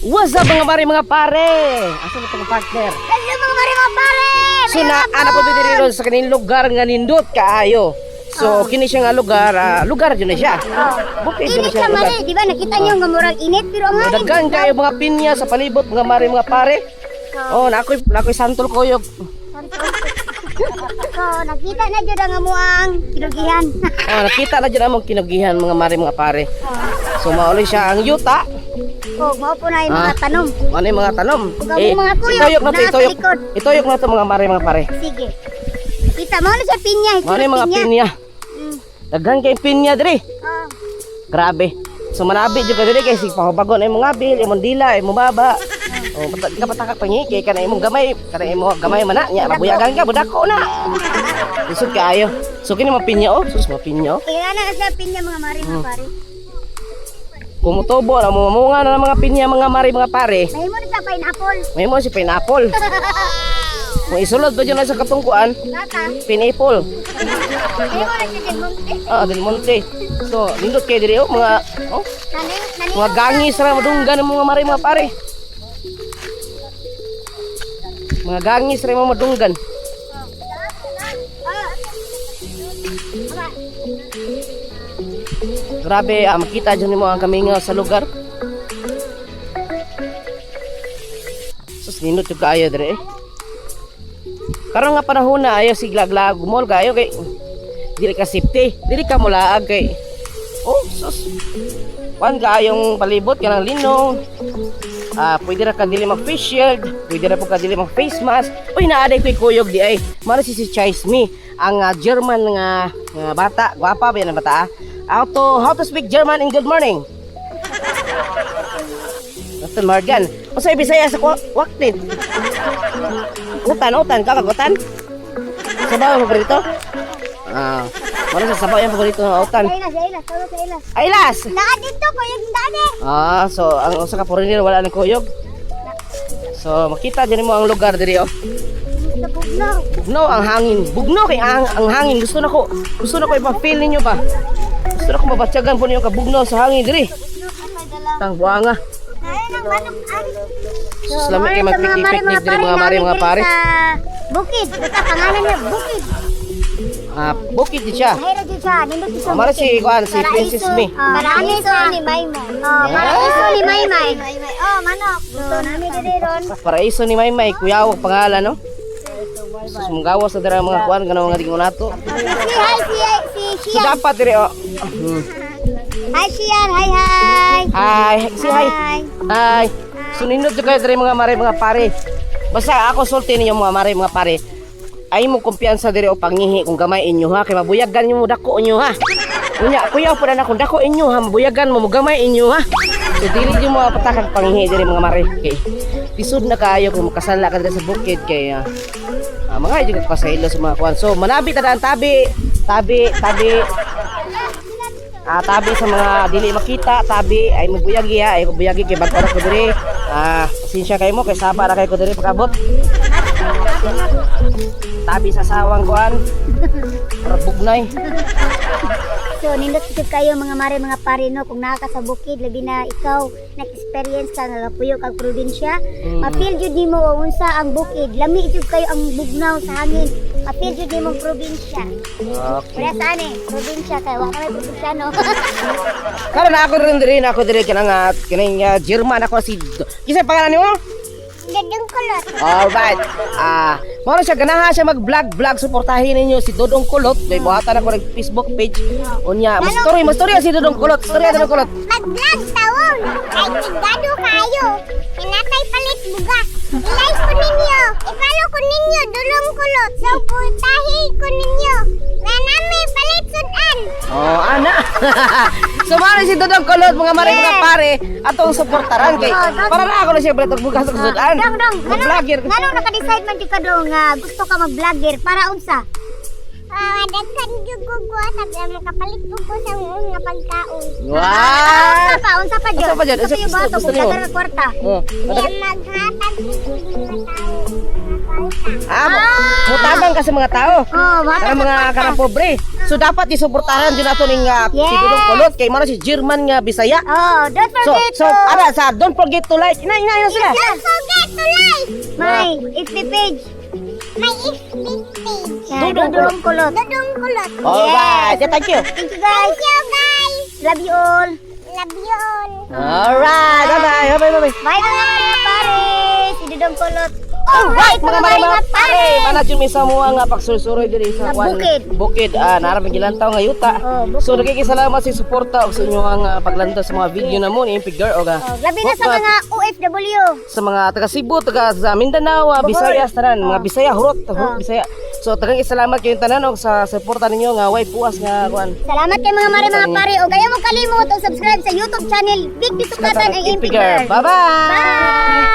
What's up, mga mare, mga pare? Asa mo itong partner? Hello, mga mare, mga pare! So na ana po diri ron sa kaning lugar nga nindot kaayo. So kini siya nga lugar, lugar jud na siya. Bukid jud na Init siya siya, nga lugar. mare, di ba? Nakita niyo nga murag init pero ang Oh, hangin. daghan kayo mga pinya sa palibot, mga mare, mga pare. Oh, na ako'y santol kuyog. So, nakita na jud ang amuang kinugihan. Oh, nakita na jud among kinugihan, mga mare, mga pare. So mauloy siya ang yuta. Oh, mao po na yung mga tanom. Ano yung mga tanom? Ug ang mga kuyog, Ituyok na to, naa sa ituyok. likod. Ituyok na to, mga mare, mga pare. Sige. Kita mo na siya pinya, Mao na yung mga pinya. Daghan kay pinya diri. Oh. Grabe. So manabi jud ka diri kay sig pahubagon ay mga bil, imong dila, imong baba. Oh, ka patakak pangi kay kana imong gamay, kana imong gamay man na nya mabuyagan ka budako na. Lisod kaayo. So kini mga pinya oh, sus, mga pinya oh. Kaya na siya pinya, mga mare, mga pare. Kumutubo na mumunga na ng mga pinya, mga mare, mga pare. Mahimo na siya pineapple. May mo si pineapple. Kung isulod ba dyan na sa katungkuan, Gata. pineapple. Mahimo na siya Del Monte. Ah, Del Monte. So, nindot kay diri oh, mga oh, Nanin, mga gangis ra madunggan ang mga mare, mga pare. Mga gangis ra mga madunggan. Ah. Grabe, makita dyan mo ang kamingaw sa lugar. Sus, nindot yung kaayo dire eh. Karon nga panahon na ayaw siglaglag mall kayo kay dili ka safety, dili ka mulaag kay oh sus. Kuan kaayong palibot kanang linong. Pwede ra ka dili mag face shield, pwede ra po ka dili mag face mask. Uy, naaday ko'y kuyog di ay. Mara si si Chase me, ang German nga bata, gwapa ba yan ang bata? Ah? How to speak German in good morning? Guten Morgen. Unsay Bisaya sa waktin? Utan, utan, kakagutan. Sabaw ang paborito? Wala sa sabaw yung paborito ng utan. Sa ila, sa ila, sa ila. Aylas! Naa dito ko yung daan eh. So ang usa ka foreigner wala ng kuyog. So makita dyan mo ang lugar diri oh. Sa bugnaw. Bugno ang hangin. Bugno kay ang hangin. Gusto na ko. Gusto na ko ipa-feel ninyo ba? Gusto na ko mabatyagan po ninyo kabugno sa hangin diri. Tang buanga. Ay, nang manok ani. Sus, lami kay mag-picnic diri, mga mare, mga pare. Sa bukid, basta pangalan niya bukid. Bukid di siya. Mahira jud siya, nindot siya. Mara si kuan si Princess Me. Paraiso ni Maymay. Oh, paraiso ni Maymay. Oh, manok. So, nami diri ron. Paraiso ni Maymay, kuyaw ang pangalan no. Sus, munggawas na dira ang mga kuan kanang mga dingon nato. Si hi si si So Shian. dapat diri oh. Hi Shian, hi hi. Hi, si hi. Hi. So nindot jud kayo diri, mga mare, mga pare. Basta ako sulti ninyo, mga mare, mga pare. Ay mo kumpiyansa diri o pangihi kung gamay inyo ha kay mabuyagan nyo mo dako inyo ha. Unya kuya po na kung dako inyo ha mabuyagan mo gamay inyo ha. So dili jud mo patakang pangihi diri, mga mare kay lisod na kaayo kung makasala ka diri sa bukid kay mga jud ka pasaylo sa mga kuan. So manabi ta daan, tabi, tabi, tabi. Tabi sa mga dili makita, tabi ay mabuyagi ha, ay mabuyagi kay bag-o ra ko diri. Pasensya kayo mo kay saba ra kay ko diri pag-abot. Tabi sa sawang kuan. Para bugnay. So, nindot jud kayo, mga mare, mga pare, no, kung naa ka sa bukid, labi na ikaw nag-experience ka nga gapuyo kag probinsya, ma-feel jud nimo unsa ang bukid. Lami jud kayo ang bugnaw sa hangin. Ma-feel jud nimo ang probinsya. Okay. Wala saan eh, probinsya kay wa kami probinsyano. Karon na ako rin diri na ako diri kanang kining German ako si Kinsa pangalan nimo? Dodong Kulot. Alright. Mao na siya ganahan siya mag-vlog vlog, suportahin ninyo si Dodong Kulot. May buhatan ako ng Facebook page. Unya, mas story, mas story si Dodong Kulot. Story Dodong Kulot. Mag-vlog tawon. Ay tigado kayo. Hinatay palit bugas. I-like ko ninyo. I-follow ko ninyo Dulong Kulot. Suportahin ko ninyo. Na nami palit sudan. Oh, ana. So mao si Dodong Kulot, mga mare, mga pare, atong suportaran kay para na ako na siya balit og bugas og sudan. Dong, dong. Mag-vlogger. Ngano naka-decide man jud ka dong nga gusto ka mag-vlogger para unsa? Daghan jud ko guwatag makapalit pud ko sa nga pagkaon. Wow! Unsa pa jud? Unsa pa jud? Unsa pa yung Gusto bato kung nimo? daghan ka kwarta? Oh, Kaya maghatag jud ko mga tao. Ah, mutabang ka sa mga tao. Oh, Para matag mga kanang pobre. So dapat isuportahan din nato ning si Dudong Kulot kay mao na si German nga Bisaya. Oh, don't So forget so to ara sa don't forget to like. Ina ina ina sila. Don't forget to like my FB page. My FB page. Dudong Dudong Kulot. Dudong Kulot. Alright, yeah, thank you. Thank you, guys. Thank you, guys. Love you all. Love you all. Alright, bye bye, bye bye, bye bye. Bye, mga mare, pare. Si Dudong Kulot. Alright, mga mare, mga pare. Mana jud mi sa mga nga pagsursuroy diri sa Sa kwan- bukid. Bukid, ah, nara gilantaw nga yuta. Oh, bukid. So nagkikisalamat sa suporta og sa inyong paglantaw sa mga video namo ni MP Girl og Oh, labi na sa mga OFW. Sa mga taga Cebu, taga sa Mindanao, Bohol. Visayas tanan, mga Bisaya, hurot, hurot Oh. Bisaya. So tagang isalamat kayong tanan og sa suporta ninyo nga way puas nga kuan. Salamat kay mga mare, mga pare. O kaya mo kalimot og subscribe sa YouTube channel Big Bisukatan ang MP Girl. Bye-bye. Bye!